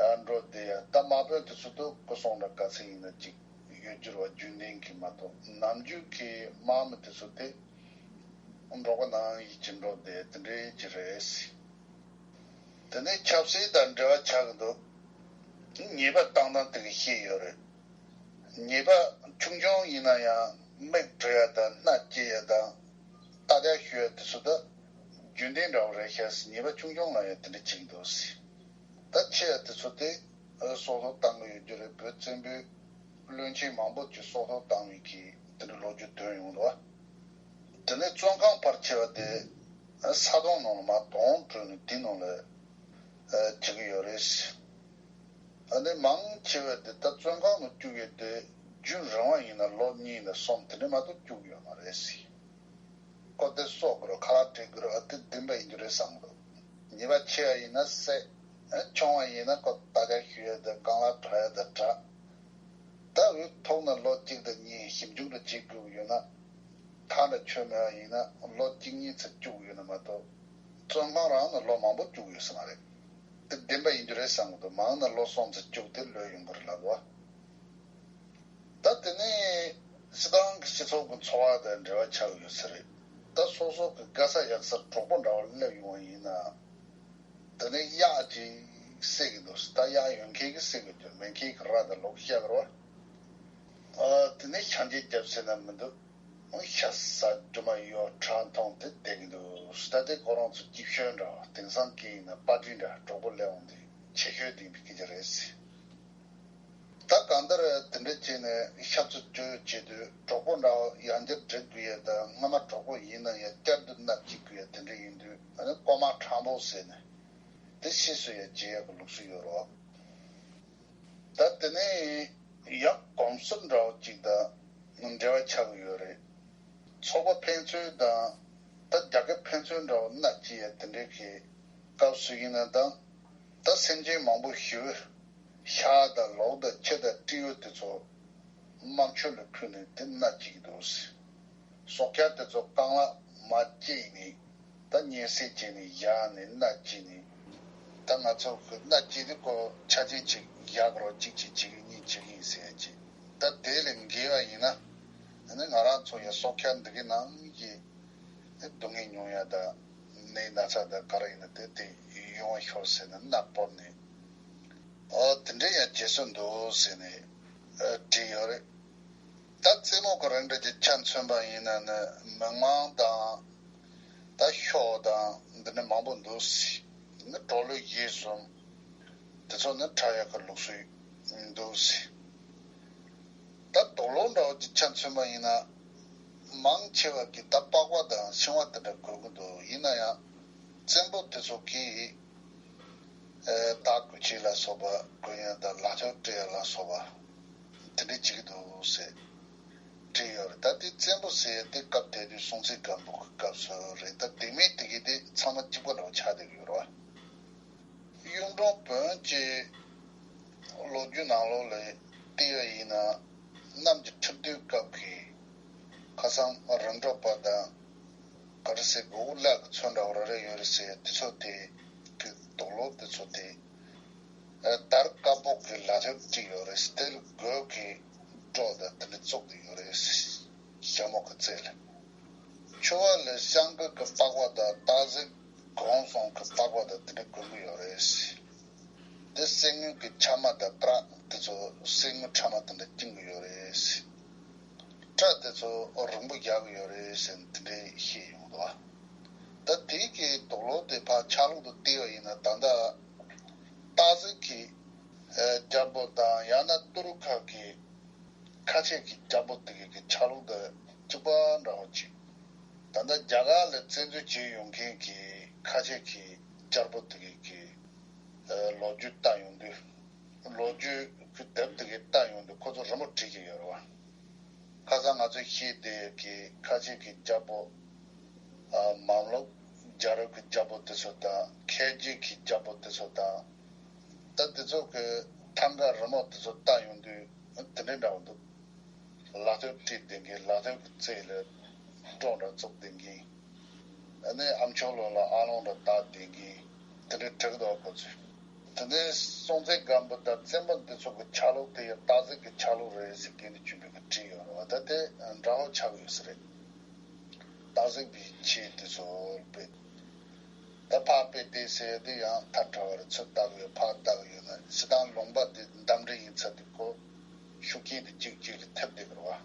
ཨ་འགྲོ་བསྡད་ཡ། ད་དམག་དཔོན་དེ་ཚོ་དུ་སྐུ་སྲུང་འདྲ་ག་ཚད་ཡིན་ན་ཅིག་ཡོད་རྒྱུ་རེད་བ། རྒྱུན་ལྡན་གྱི་མ་གཏོགས་ནམ་རྒྱུན་གྱི་དམག་མི་དེ་ཚོ་དེ་འབྲོག་པ་ནང་ཡིད་ཀྱི་འགྲོ་བསྡད་དེ་འདྲའི་ཅིག་རེད། དེ་ནས་ཆབ་སྲིད་དང་འབྲེལ་བ་ཆགས་ཀྱི་འདུག་ཉེས་པ་བཏང་སྟངས་དེ་ག་ཤེས་ཡོད་རེད། ཉེས་པ་ཆུང་ཆུང་ཡིན་ན་ཡང་མིག་འབྲུ་ཡ་དང་སྣ་སྐྱེ་ཡ་དང་རྟ་དྲེལ་གཞུ་ཡ་དེ་ཚོ་ད་ ཡོན་ཏན་འདྲ་བོ་རེད་ཤག་ཟེར། ཉེས་པ་ཆུང་ཆུང་ལ་ཡང་དེ་འདྲ་བྱེད་ཀྱི་འདུག་ཟེར། ད་ཆེ་བ་དེ་ཚོ་དེ་སྲོག་ཐོག་བཏང་གི་ཡོད་རྒྱུ་རེད། བོད་བཙན་པོའི་བློན་ཆེན་མང་པོ་ཅིག་སྲོག་ཐོག་བཏང་བའི་གི་དེ་འདྲ་ལོ་རྒྱུས་ཐོན་ཡོང་འདུག་བ། དེ་ནས་བཙོན་ཁང་ཕལ་ཆེ་བ་དེ་ས་དོང་ནང་ལ་མར་དོང་དྲུད་ནས་དེ་ནང་ལ་བྱེད་ཀྱི་ཡོད་རེད། ཨ་ནི་མང་ཆེ་བས་དེ་ད་བཙོན་ཁང་དུ་བཅུག་ཡོད་དེ། རྒྱུན་རིང་བ་ཡིན་ན་ལོ་གཉིས་ནས་གསུམ་དེ་འདྲ་མ་གཏོགས་བཅུག་ཡོད་མ་རེད་ཟེར། ཁོ་དེ་གསོ་དགོས་རེད། ཁ་ལག་སྤྲད་དགོས་རེད། ཨ་དེ་བདེན་པ་ཡིན་རྒྱུ་རེད་བསམ་གི་འདུག། ཉེས་པ་ཆེ་བ་ཡིན་ན་བསད། ཨ་ཆུང་བ་ཡིན་ན་ཁོ་ད་ཆ་ཞུ་ཡ་དང་རྐང་ལག་བྲེག་ཡ་དང་བྲེག། ད་འུ་ཐུག་ན་ལོ་གཅིག་དང་གཉིས་ཞིབ་འཇུག་འདྲ་བྱེད་དགོས་ཀྱི་ཡོད་ན། ཐག་འདྲ་ཆོད་མེད་པ་ཡིན་ན་ལོ་གཅིག་གཉིས་ཙམ་བཅུག་ཡོད་ན་མ་གཏོགས། བཙོན་ཁང་རང་ནས་ལོ་མང་པོ་བཅུག་ཡོད་ས་མ་རེད། དེ་བདེན་པ་ཡིན་རྒྱུ་རེད་བསམ་གི་འདུག། མང་ན་ལོ་གསུམ་ཙམ་བཅུག་སྟེ་ལོས་ཡོང་གི་རེད་ལབ་པ། ད་དེ་ནས་སྤྱིར་བཏང་གི་སྤྱི་ཚོགས་ཀྱི་འཚོ་བ་དང་འབྲེལ་བ་ཆགས་ཡོད་ས་རེད། ད་སོ་སོ་གི་དགའ་ས་ཡག་སར་གྲོགས་པོ་འདྲ་བོ་སླེབས་ཡོང་བ་ཡིན་ན། དེ་ནས་གཡག་ཅིག་བསད་ཀྱི་འདུག། ད་གཡག་ཡོད་མཁན་གྱིས་བསད་ཀྱི་འདུག། མེད་མཁན་གྱིས་ར་དང་ལུག་བཤའ་གི་རེད་བ། ཨ་དེ་ནས་ཤ་འགྱེད་རྒྱབ་ཟེར་ན་མི་འདུག། ཤ་ཟ་རྒྱུ་མ་ཡོད་ཁྲག་འཐུང་དེ་བསྡད་ཀྱི་འདུག། ད་དེ་ཁོ་རང་ཚོ་སྐྱིད་ཤོས་འདྲ་བ། དེང་སང་གི་ཡིན་ན་པར་ཊི་འདྲ་གྲོགས་པོ་སླེབས་འོང་དེ་ཆེ་ཤོས་ལྡན་པའི་སྐད་ཆ་རེད། ད་གང་ལྟར་དེ་འདྲ་བྱས་ནས་ཤ་ཚུ་སྤྱོད་བྱེད་དུས་གྲོགས་པོ་འདྲ་བ་ཡང་བསྐྱར་འབྲི་དགོས་ཡས་དང་། སྔ་མ་གྲོགས་པོ་ཡིན་ན་ཡང་བསྐྱར་དུ་མནའ་སྐྱེལ་དགོས་ཡས་དེ་འདྲ་ཡིན་དུས། ཨ་ནི་རྐོ་མ་ཕྲང་པོ་ཟེར་ནས་དེ་ཕྱིས་སུ་ཡང་བརྗེ་ཡག་གི་ལུགས་སྲོལ་ཡོད་རེད་བ། ད་དེ་ནས་ཡང་གོམས་སྲོལ་འདྲ་བོ་ཅིག་དང་འབྲེལ་བ་ཆགས་ཀྱི་ཡོད་རེད། ཚོགས་པ་ཕན་ཚུན་དང་། ད་རྒྱ་སྐད་ཕན་ཚུན་འདྲ་བོ་མནའ་སྐྱེལ་ཡ་དེ་འདྲའི་གི་སྐབས་སུ་ཡིན་ན་དང་། ད་སེམས་ཅན་མང་པོ་ཞི་བའི་ཤ་དང་ལུག་དང་ཁྱི་དང་སྤྲེའུ་དེ་ཚོ་དམར་མཆོད་ལ་ཕུལ་ནས་དེ་མནའ་སྐྱེལ་གྱི་འདུག་ཟེར། སྲོག་ཆགས་དེ་ཚོ་རྐང་ལག་མར་བཅད་ནས། ད་གཉན་སྲེད་བྱས་ནས་བཞག་ནས་མནའ་སྐྱེལ་ནས། ད་ང་ཚོ་གི་མནའ་སྐྱེལ་དུས་ཁོ་ཆ་ཆེན་ཅིག་བཞག་དགོས་རེད། གཅིག་གཅིག་བྱེད་ཀྱི་གཉིས་བྱེད་ཀྱི་ཡིན་ཟེར་ཡ་ཅིག། ད་དེ་ལས་འགལ་བ་ཡིན་ན། ཨ་ནི་ང་རང་ཚོ་ཡང་སྲོག་ཆགས་འདི་གའི་ནང་གི་སྡུག་བསྔལ་མྱོང་ཡ་དང་། ནད་ན་ཚ་དང་ག་རེ་ཡིན་ན་དེ་དེ་ཡོང་བ་ཤོག་ཟེར་ནས་མནའ་བོར་ནས། ཨོ་དེ་འདྲ་ཡང་བྱེད་སྲོལ་འདུག་ཟེར་ནས་བྲིས་ཡོད་རེད། ད་རྩེད་མོ་གི་རིགས་འདྲ་ཅིག་ཆ་མཚོན་པ་ཡིན་ན་ནི་མིག་མང་དང་། ད་ཤོག་དང་འདི་འདྲ་མང་པོ་འདུག་ཟེར། ནི་གྲོ་ལོད་བཞི་གསུམ་དེ་ཚོ་ནི་འཁྲབ་ཡག་གི་ལུགས་སྲོལ་འདུག་ཟེར། ད་དུག་ལོག་འདྲ་བོ་ཅིག་ཆ་མཚོན་པ་ཡིན་ན། མང་ཆེ་བ་གིས་ད་པགས་པ་དང་ཤིང་བ་དེ་འདྲ་གོན་གྱི་འདུག། ཡིན་ན་ཡང་བཙན་པོ་དེ་ཚོ་གིས་ཨེ་ད་གོས་ཆེན་ལ་སོགས་པ་གོན་ཡ་དང་། ལག་ཐོགས་སྤྲད་ཡ་ལ་སོགས་པ་དེ་འདྲ་བྱེད་ཀྱི་འདུག་ཟེར་བྲིས་ཡོད་རེད། ད་དེ་བཙན་པོ་ཟེར་ཡ་དེ་སྐབས་དེ་དུས་སྲོང་བཙན་སྒམ་པོ་གི་སྐབས་སུ་རེད། ད་དེ་མིན་དེ་གི་དེ་ཚང་མ་གཅིག་པ་འདྲ་བོ་ཆགས་བསྡད་ཀྱི་ཡོད་རེད་བ། གཡུང་དྲུང་བོན་གྱི་ལོ་རྒྱུས་ནང་ལོགས་ལ་བལྟས་པ་ཡིན་ན། གནམ་གྱི་འཁྲུག་རྡུལ་སྐབས་ཀྱི་ཁ་སང་རིམ་གྲོ་པ་དང་། ག་རེ་ཟེར། གོ་བོ་ལག་གི་ཚོན་འདྲ་བོ་རེ་རེ་ཡོད་རེད་ཟེར། དེ་ཚོ་དེ་གི་དུག་ལོག་དེ་ཚོ་དེ་དར་དཀར་པོ་གི་ལག་ཐོགས་བྲིས་ཡོད་རེད། དེ་ལ་གོས་ཀྱི་སྒྲོ་དང་དེ་འདྲ་བཙུགས་བསྡད་ཡོད་རེད། ཞྭ་མོ་གི་རྩེ་ལ། ཕྱུ་པ་ལ་བཤང་གི་གི་པགས་པ་དང་སྟག་གཟིག་གོང་སོང་གི་པགས་པ་དང་དེ་འདྲ་གོན་གི་ཡོད་རེད། དེ་གསེར་དངུལ་གི་ཕྱེ་མ་དང་སྐྲ་དེ་ཚོ་གསེར་དངུལ་ཕྲ་མ་དེ་འདྲ་བཅིངས་གི་ཡོད་རེད། སྐྲ་དེ་ཚོ་རིང་པོ་རྒྱག་གི་ཡོད་རེད་ཟེར་ནས་དེ་འདྲ་བཤད་ཡོང་འདུག། ད་དེ་གི་དུག་ལོག་དེ་ཕར་ཆ་ལུགས་དུ་བལྟས་པ་ཡིན་ན། ད་ལྟ་སྟག་གཟིག་གི་རྒྱལ་པོ་དང་། ཡང་ན་ཏུ་རུ་ཁ་གི་ཁ་ཆེ་གི་རྒྱལ་པོ་དེ་གི་གི་ཆ་ལུགས་དང་གཅིག་པ་འདྲ་བོ་ཅིག། ད་ལྟ་རྒྱ་གར་ལ་བཙན་འཛུལ་བྱེད་ཡོང་མཁན་གྱི་ཁ་ཆེ་གི་རྒྱལ་པོ་དེ་གི་གི་ལོ་རྒྱུས་བལྟ་ཡོང་དུས། ལོ་རྒྱུས་ཀྱི་དེབ་དེ་གའི་བལྟ་ཡོང་དུས་ཁོ་ཚོ་རི་མོ་བྲིས་ཀྱི་ཡོད་རེད་བ། ཁ་སང་ང་ཚོས་ཤེས་བསྡད་ཀྱི་ཁ་ཆེ་གི་རྒྱལ་པོ། ཨ་མམ་ལུག་རྒྱལ་རབས་ཀྱི་རྒྱལ་པོ་དེ་ཚོ་དང་། ཁལ་གྱི་གི་རྒྱལ་པོ་དེ་ཚོ་དང་། ད་དེ་ཚོ་གི་ཐང་ག་རི་མོ་དེ་ཚོ་བལྟ་ཡོང་དུས་དེ་འདྲའི་འདྲ་བོ་འདུག། ལག་ཐོགས་བྲིས་བསྡད་མཁན། ལག་ཐོགས་ཀྱི་རྩེ་ལ་སྒྲོ་འདྲ་བཙུགས་བསྡད་མཁན། ཨ་ནི་ཨ་མཆོག་ལོ་ལ་ཨ་ལོང་འདྲ་བཏགས་བསྡད་མཁན་དེ་འདྲའི་བྲིས་འདུག་ཁོ་ཚོས། དེ་ནས་སྲོང་བཙན་སྒམ་པོ་དང་བཙན་པོ་འདི་ཚོ་གི་ཆ་ལུགས་དེ་ཡང་སྟག་གཟིག་གི་ཆ་ལུགས་རེད་ཟེར་དགེ་འདུན་ཆོས་འཕེལ་གྱིས་བྲིས་ཡོད་རེད་བ། ད་དེ་འདྲ་བོ་ཆགས་ཡོད་ས་རེད། སྟག་གཟིག་པའི་ཆས་དེ་ཚོ་དཔེ། ད་ཕར་དཔེ་དེ་ཟེར་དེ་ཡང་ཐལ་དྲགས་པ་རེད། ཚུར་ལྟ་གི་ཡོད། ཕར་ལྟ་གི་ཡོད་ན་སྤྱིར་བཏང་ལུང་པ་དེ་འདམ་རི་ཡིན་ཚ་དེ་ཁོ་ཤུགས་རྐྱེན་དེ་གཅིག་གཅིག་ལ་ཐེབས་བསྡད་ཀྱི་རེད་བ།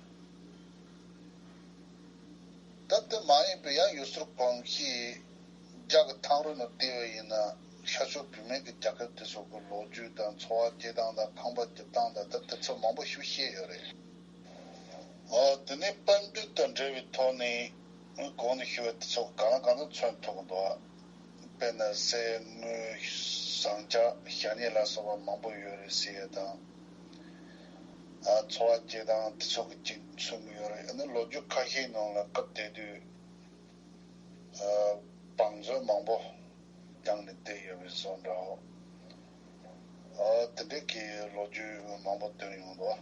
ད་དེ་མ་ཡིན་པའི་ཡང་ཡུལ་སྲོལ་གོམས་གཤིས། རྒྱ་ ཁག་གི་ཐང་རོ་ནང་བལྟས་པ་ཡིན་ན་ཤར་ཕྱོགས་བོད་མི་གི་རྒྱལ་ཁབ་དེ་ཚོ་གི་ལོ་རྒྱུས་དང་འཚོ་བ་སྐྱེལ་སྟངས་དང་ཁང་པ་རྒྱབ་སྟངས་དང་ད་དེ་ཚོ་མང་པོ་ཞིག་ཤེས་ཡོད་རེད། ཨོ་དེ་ནས་དཔལ་འབྱོར་དང་འབྲེལ་བའི་ཐོག་ནས་གོང་དུ་ཞུས་པ་དེ་ཚོ་གང་ལ་གང་འཚམ་མཚོན་ཐུབ་ཀྱི་འདུག་དཔེར་ན་གསེར་དངུལ་ཟངས་ལྕགས་ཞབས་གཉེར་ལ་སོགས་པ་མང་པོ་ཡོད་རེད་ཟེར་ཡ་དང་། ཨ་འཚོ་བ་སྐྱེལ་སྟངས་དེ་ཚོ་གི་གཅིག་མཚོན་གྱི་ཡོད་རེད། ཨ་ནི་ལོ་རྒྱུས་ཁ་ཤས་ནང་ལ་སྐབས་དེ་དུས་ཨ་བང་མཛོད་མང་པོ་བརྒྱངས་ནས་བསྡད་ཡོད་པའི་བཟོ་འདྲ་བོ། ཨ་དེ་འདྲའི་གི་ལོ་རྒྱུས་མང་པོ་ཐོན་ཡོང་འདུག་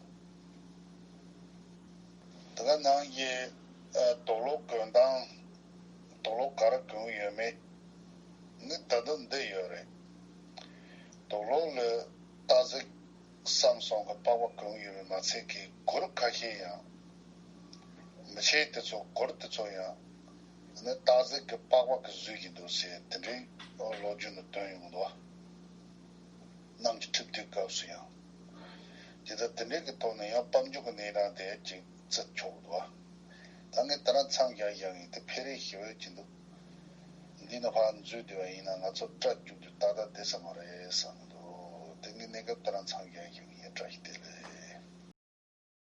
དེ་ག་ནང་གི་ཨ་དུག་ལོག་གོན་སྟངས། དུག་ལོག་ག་རེ་གོན་ཡོད་མེད་ནི་ད་དུང་འདི་ཡོད་རེད། དུག་ལོག་ལ་སྟག་གཟིག་བསམ་སོང་གི་པགས་པ་གོན་ཡོད་པའི་མ་ཚད་ཀྱི་གུར་ཁ་ཤས་ཡང་། མི་ཆེ་དེ་ཚོ་གུར་དེ་ཚོ་ཡང་ནི་སྟག་གཟིག་གི་པགས་པ་གི་བཟོས་ཀྱི་འདུག་ཟེར་དེ་འདྲའི་ལོ་རྒྱུས་ནང་ཐོན་ཡོང་འདུག་གནམ་གྱི་འཁྲུག་དུས་སྐབས་སུ་ཡང་། དེ་ལྟར་དེ་འདྲའི་གི་ཐོག་ནས་ཡང་དཔལ་འབྱོར་གྱི་གནས་སྟངས་དེ་ཅིག་བརྩི་ཆོག་འདུག་ད་ངས་དེ་རིང་མཚམས་བཞག་བཞག་ཡིན། དེ་ཕལ་རེ་ཞིག་འོས་ཀྱི་འདུག་འདི་ནི་ཕར་འཛུལ་བསྡད་པ་ཡིན་ན་ང་ཚོ་སྐྲ་རྒྱུག་དུས་ཏག་ཏག་བསྡད་ས་མ་རེད་བསམ་གྱི་འདུག་དེ་ངས་གནས་སྐབས་དེ་རིང་མཚམས་བཞག་བཞག་ཡིན། བཀྲ་ཤིས་བདེ་ལེགས།